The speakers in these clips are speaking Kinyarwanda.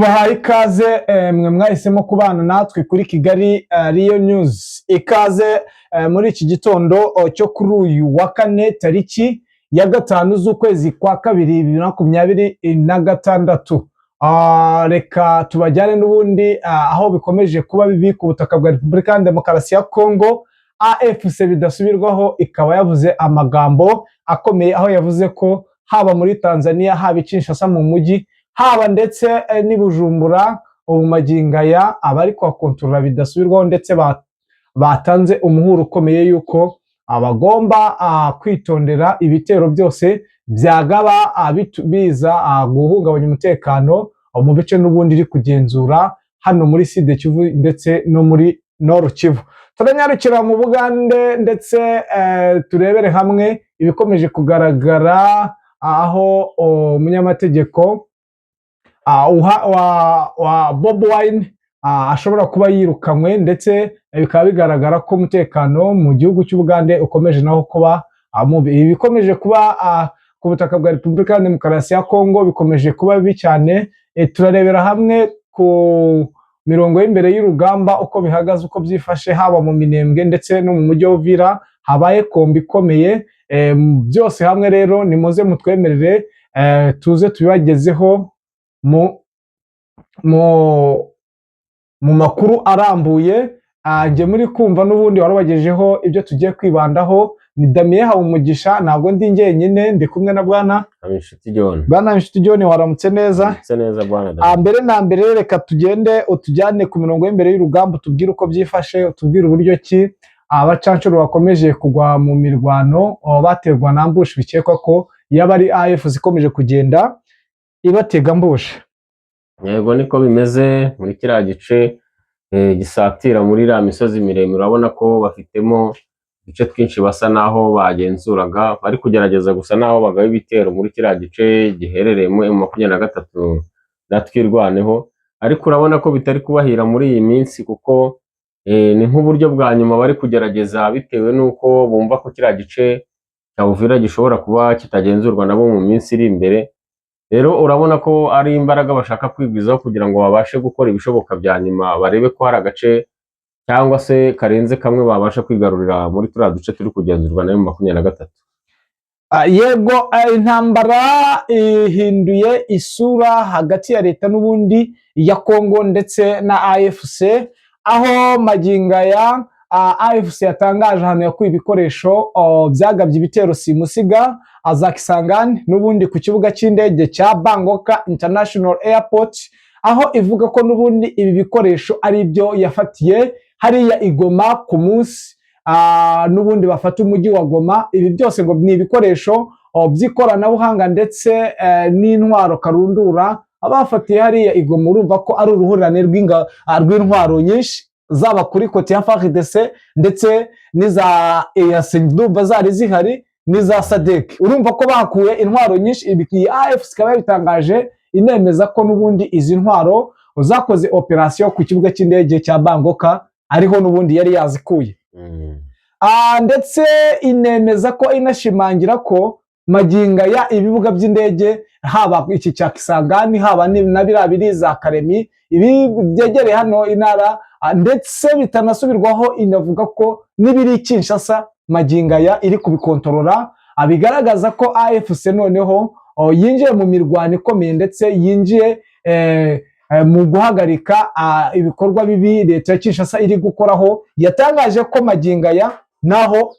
Tubahaye ikaze, mwe mwahisemo kubana natwe kuri Kigali Real News. Ikaze muri iki gitondo cyo kuri uyu wa kane, tariki ya 5 z'ukwezi kwa kabiri 2026. Reka tubajyane n'ubundi aho bikomeje kuba bibi ku butaka bwa Repubulika ya Demokarasi ya Kongo. AFC bidasubirwaho ikaba yavuze amagambo akomeye, aho yavuze ko haba muri Tanzania, haba i Kinshasa mu mujyi, haba ndetse n'i Bujumbura, ubu magingo aya abari kuhakontorora bidasubirwaho, ndetse batanze umuhuro ukomeye yuko abagomba kwitondera ibitero byose byagaba biza guhungabanya umutekano mu bice n'ubundi iri kugenzura hano muri Sud Kivu ndetse no muri Nord Kivu. Turanyarukira mu Bugande ndetse turebere hamwe ibikomeje kugaragara, aho umunyamategeko wa Bobi Wine ashobora kuba yirukanywe, ndetse bikaba bigaragara ko umutekano mu gihugu cy'Ubugande ukomeje naho kuba mubi. Ibi bikomeje kuba ku butaka bwa Repubulika ya Demokarasi ya Kongo bikomeje kuba bibi cyane. Turarebera hamwe ku mirongo y'imbere y'urugamba uko bihagaze, uko byifashe, haba mu Minembwe ndetse no mu mujyi wa Uvira habaye combat ikomeye. Byose hamwe rero nimuze mutwemerere tuze tubibagezeho mu makuru arambuye. Njye muri kumva n'ubundi warubagejeho ibyo tugiye kwibandaho ni Damien Habumugisha. Ntabwo ndi njyenyine, ndi kumwe na bwana Inshuti John. Bwana Inshuti John, waramutse neza? Waramutse neza, bwana Damien. Mbere na mbere reka tugende utujyane ku mirongo y'imbere y'urugamba, utubwire uko byifashe, utubwire uburyo ki abacanshuro bakomeje kugwa mu mirwano, baterwa na ambush bikekwa ko yaba ari AFC ikomeje kugenda ibatega ambush. Yego, niko bimeze muri kiriya gice gisatira muri iriya misozi miremire. Urabona ko bafitemo uduce twinshi basa naho bagenzuraga, bari kugerageza gusa naho bagaba ibitero muri kiriya gice giherereyemo M23 na Twirwaneho, ariko urabona ko bitari kubahira muri iyi minsi, kuko ni nk'uburyo bwa nyuma bari kugerageza, bitewe n'uko bumva ko kiriya gice cya Uvira gishobora kuba kitagenzurwa nabo mu minsi iri imbere. Rero urabona ko ari imbaraga bashaka kwigwizaho kugira ngo babashe gukora ibishoboka bya nyuma, barebe ko hari agace cyangwa se karenze kamwe babasha kwigarurira muri turiya duce turi kugenzurwa na M23. Yego, intambara ihinduye isura hagati ya leta n'ubundi ya Congo ndetse na AFC, aho magingo aya AFC yatangaje ahantu yakuye ibikoresho byagabye ibitero simusiga za Kisangani n'ubundi ku kibuga cy'indege cya Bangoka International Airport, aho ivuga ko n'ubundi ibi bikoresho ari ibyo yafatiye hariya i Goma ku munsi n'ubundi bafata umujyi wa Goma. Ibi byose ngo ni ibikoresho by'ikoranabuhanga ndetse n'intwaro karundura abafatiye hariya i Goma. Urumva ko ari uruhurirane rw'intwaro nyinshi, zaba kuri côté ya FARDC ndetse n'iza EAC, ndumva zari zihari, n'iza SADC. Urumva ko bakuye intwaro nyinshi. Ibi iyi AFC ikaba yabitangaje, inemeza ko n'ubundi izi ntwaro zakoze operasiyo ku kibuga cy'indege cya Bangoka ariho n'ubundi yari yazikuye. Ndetse inemeza ko, inashimangira ko magingo aya ibibuga by'indege, haba iki cya Kisangani, haba na biriya biri za Karemi, ibi byegereye hano intara, ndetse bitanasubirwaho inavuga ko n'ibiri i Kinshasa magingo aya iri kubikontorora. Bigaragaza ko AFC noneho yinjiye mu mirwano ikomeye, ndetse yinjiye mu guhagarika ibikorwa bibi leta ya Kinshasa iri gukoraho. Yatangaje ko magingo aya naho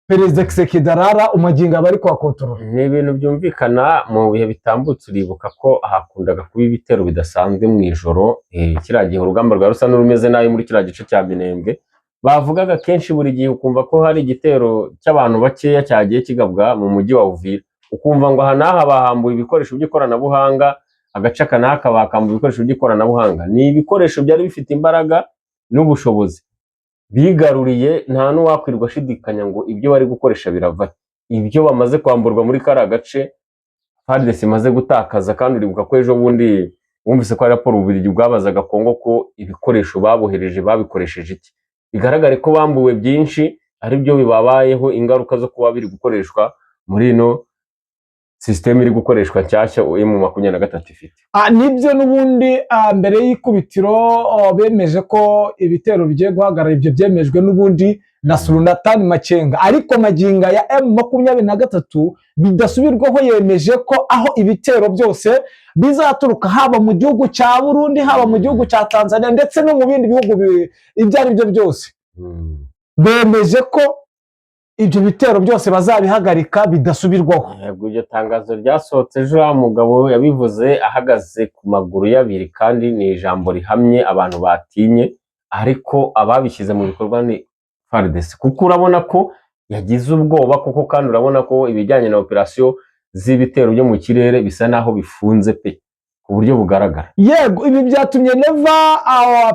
Perezida Tshisekedi arara, umagingo aba ari kuhakontorora. Ni ibintu byumvikana. Mu bihe bitambutse uribuka ko hakundaga kuba ibitero bidasanzwe mu ijoro. Kiriya gihe urugamba rwari rusa n'urumeze nabi muri kiriya gice cya Minembwe. Bavugaga kenshi, buri gihe ukumva ko hari igitero cy'abantu bakeya cyagiye kigabwa mu mujyi wa Uvira, ukumva ngo aha n'aha bahambuye ibikoresho by'ikoranabuhanga, agace aka n'aka bakambuye ibikoresho by'ikoranabuhanga. Ni ibikoresho byari bifite imbaraga n'ubushobozi bigaruriye, nta n'uwakwirwa ashidikanya ngo ibyo bari gukoresha birava he. Ibyo bamaze kwamburwa muri kariya gace FARDC imaze gutakaza, kandi uribuka ko ejo bundi wumvise ko hari raporo Ububiligi bwabazaga Kongo ko ibikoresho babohereje babikoresheje iki. Bigaragare ko bambuwe byinshi, ari byo bibabayeho ingaruka zo kuba biri gukoreshwa muri ino système iri gukoreshwa nshyashya M23 ifite. Nibyo n'ubundi, mbere y'ikubitiro bemeje ko ibitero bigiye guhagarara. Ibyo byemejwe n'ubundi na Sultan Makenga, ariko maginga ya M23 bidasubirwaho yemeje ko aho ibitero byose bizaturuka, haba mu gihugu cya Burundi, haba mu gihugu cya Tanzania, ndetse no mu bindi bihugu ibyo ari byo byose, bemeje ko ibyo bitero byose bazabihagarika bidasubirwaho. Yego, iryo tangazo ryasohotse ejo, uriya mugabo yabivuze ahagaze ku maguru y'abiri, kandi ni ijambo rihamye abantu batinye, ariko ababishyize mu bikorwa ni FARDC, kuko urabona ko yagize ubwoba kuko, kandi urabona ko ibijyanye na operasiyo z'ibitero byo mu kirere bisa naho bifunze pe, ku buryo bugaragara. Yego, ibi byatumye Neva,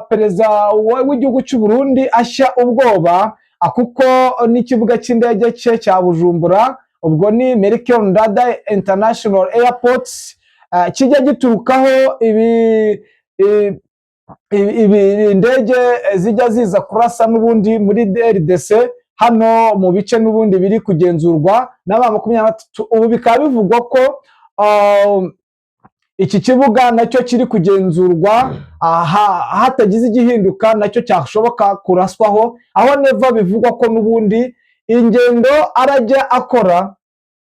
perezida w'igihugu cy'u Burundi, ashya ubwoba, kuko n'ikibuga cy'indege cye cya Bujumbura, ubwo ni Melchior Ndadaye International Airport, kijya giturukaho ibi indege zijya ziza kurasa n'ubundi muri RDC hano mu bice n'ubundi biri kugenzurwa n'aba 23. Ubu bikaba bivugwa ko iki kibuga nacyo kiri kugenzurwa, aha hatagize igihinduka nacyo cyashoboka kuraswaho, aho Neva bivugwa ko n'ubundi ingendo arajya akora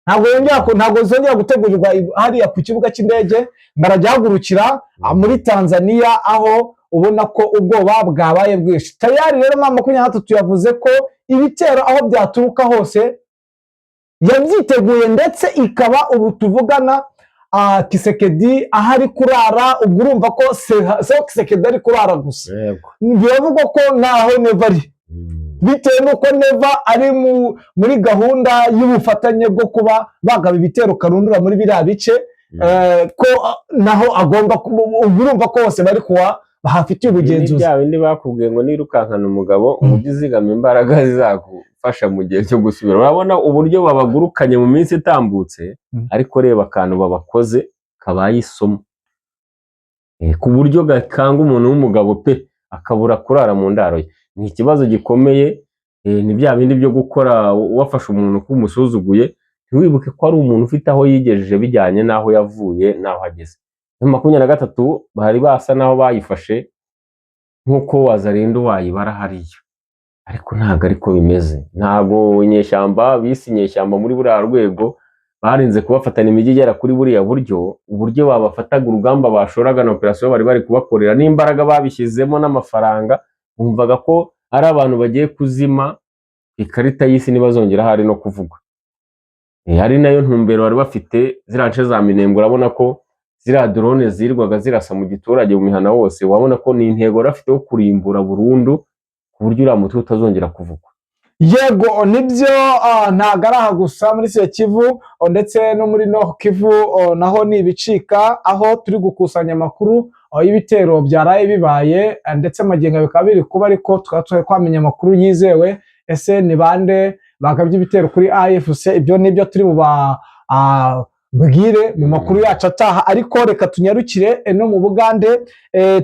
ntabwo zongera gutegurirwa hariya ku kibuga cy'indege, ngo arajya ahagurukira muri Tanzania, aho ubona ko ubwoba bwabaye bwinshi. Tayari rero M23 yavuze ko ibitero aho byaturuka hose yabyiteguye, ndetse ikaba ubu tuvugana Tshisekedi aho ari kurara, ubwo urumva ko se Tshisekedi ari kurara gusa, biravugwa ko ntaho Neva ari, bitewe n'uko Neva ari muri gahunda y'ubufatanye bwo kuba bagaba ibitero karundura muri biriya bice, ko naho agomba ubwo urumva ko bose bari kuwa bahafitiye Ibi ni ubugenzuzi. Bya bindi bakubwiye ngo nirukankana umugabo, ujye uzigama imbaraga zizagufasha mu gihe cyo gusubira. Urabona uburyo babagurukanye mu minsi itambutse, ariko reba akantu babakoze kabaye isomo, ku buryo gakanga umuntu w'umugabo pe, akabura kurara mu ndaro ye. Ni ikibazo gikomeye, ni bya bindi byo gukora wafashe umuntu ko umusuzuguye, ntiwibuke ko ari umuntu ufite aho yigejeje bijyanye n'aho yavuye n'aho ageze. M23 bari basa n'aho bayifashe nk'uko Wazalendo wayibara hariya, ariko ntabwo ariko bimeze. Ntabwo inyeshyamba bise inyeshyamba muri buriya rwego barinze kubafatana imijyi igera kuri buriya buryo. Uburyo babafataga, urugamba bashoraga na operasiyo bari bari kubakorera n'imbaraga babishyizemo n'amafaranga, bumvaga ko ari abantu bagiye kuzima ikarita y'isi ntibazongera ahari no kuvugwa. Ari nayo ntumbero bari bafite. Ziriya nce za Minembwe, urabona ko ziriya drone zirirwaga zirasa mu giturage, mu mihana hose, wabona ko ni intego bari bafite yo kurimbura burundu ku buryo uriya mutwe utazongera kuvugwa. Yego, nibyo, ntabwo ari aha gusa muri Sud Kivu, ndetse no muri Nord Kivu, naho ni ibicika, aho turi gukusanya amakuru y'ibitero byaraye bibaye, ndetse magingo bikaba biri kuba, ariko tukaba turi kwamenya amakuru yizewe. Ese ni bande bagabye ibitero kuri AFC? Ibyo nibyo turi buba bwire mu makuru yacu ataha. Ariko reka tunyarukire no mu Bugande,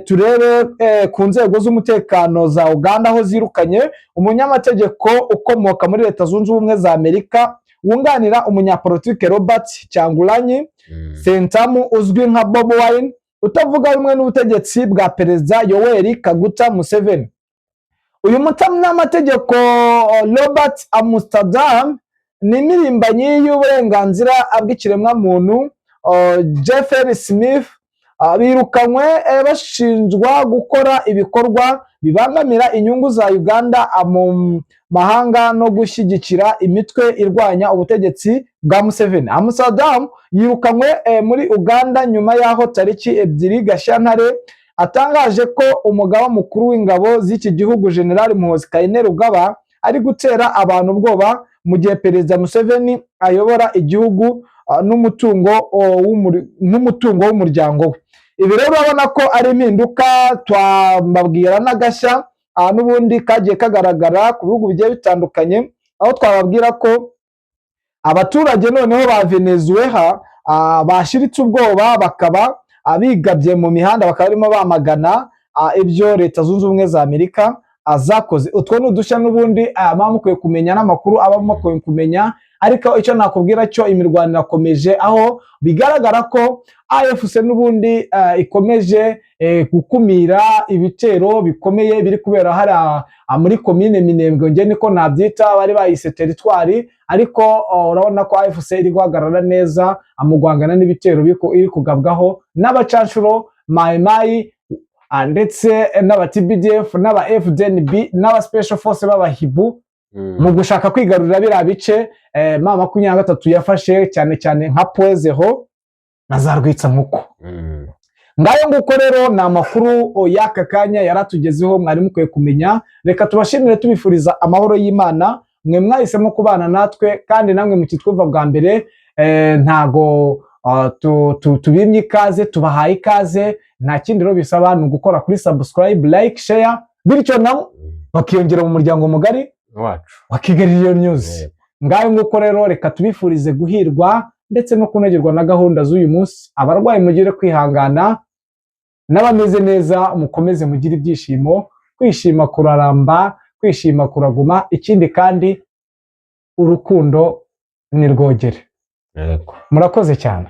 turebe ku nzego z'umutekano za Uganda, aho zirukanye umunyamategeko ukomoka muri Leta Zunze Ubumwe za Amerika wunganira umunyapolitike Robert Kyagulanyi Ssentamu, uzwi nka Bobi Wine, utavuga rumwe n'ubutegetsi bwa Perezida Yoweri Kaguta Museveni. Uyu munyamategeko Robert Amsterdam ni impirimbanyi y'uburenganzira bw'ikiremwamuntu Jeffrey Smith, birukanywe bashinjwa gukora ibikorwa bibangamira inyungu za Uganda mu mahanga no gushyigikira imitwe irwanya ubutegetsi bwa Museveni. Amsterdam yirukanywe muri Uganda nyuma y'aho tariki 2 Gashyantare atangaje ko umugaba mukuru w'ingabo z'iki gihugu, General Muhoozi Kainerugaba, ari gutera abantu ubwoba mu gihe Perezida Museveni ayobora igihugu n'umutungo w'umuryango we. Ibi rero urabona ko ari impinduka, twababwira n'agashya n'ubundi kagiye kagaragara ku bihugu bigiye bitandukanye, aho twababwira ko abaturage noneho ba Venezuela bashiritse ubwoba, bakaba bigabye mu mihanda, bakaba barimo bamagana ibyo Leta Zunze Ubumwe za Amerika zakoze. Utwo ni udushya n'ubundi muba mukwiye kumenya n'amakuru aba mukwiye kumenya. Ariko icyo nakubwira cyo, imirwano irakomeje, aho bigaragara ko AFC n'ubundi ikomeje gukumira ibitero bikomeye biri kubera hariya muri komine Minembwe. Nge niko nabyita, bari bayise teritwari, ariko urabona ko AFC iri guhagarara neza mu guhangana n'ibitero iri kugabwaho n'abacanshuro Mayi ndetse n'aba TPDF n'aba FDNB n'aba Special Force b'abahibu mu gushaka kwigarurira biriya bice M23 yafashe, cyane cyane nka Point Zéro na za Rwitsankuku. Ngayo nguko rero, ni amakuru y'aka kanya yaratugezeho mwari mukwiye kumenya. Reka tubashimire, tubifuriza amahoro y'Imana, mwe mwahisemo kubana natwe, kandi namwe mukitwumva bwa mbere, ntago tubimye ikaze, tubahaye ikaze. Nta kindi rero bisaba, ni ugukora kuri subscribe, like, share, bityo nabo bakiyongera mu muryango mugari wacu wa Kigali Real News. Ngayo nguko rero, reka tubifurize guhirwa ndetse no kunogerwa na gahunda z'uyu munsi. Abarwayi mugire kwihangana, n'abameze neza mukomeze mugire ibyishimo. Kwishima kuraramba, kwishima kuraguma. Ikindi kandi, urukundo ni rwogere. Murakoze cyane.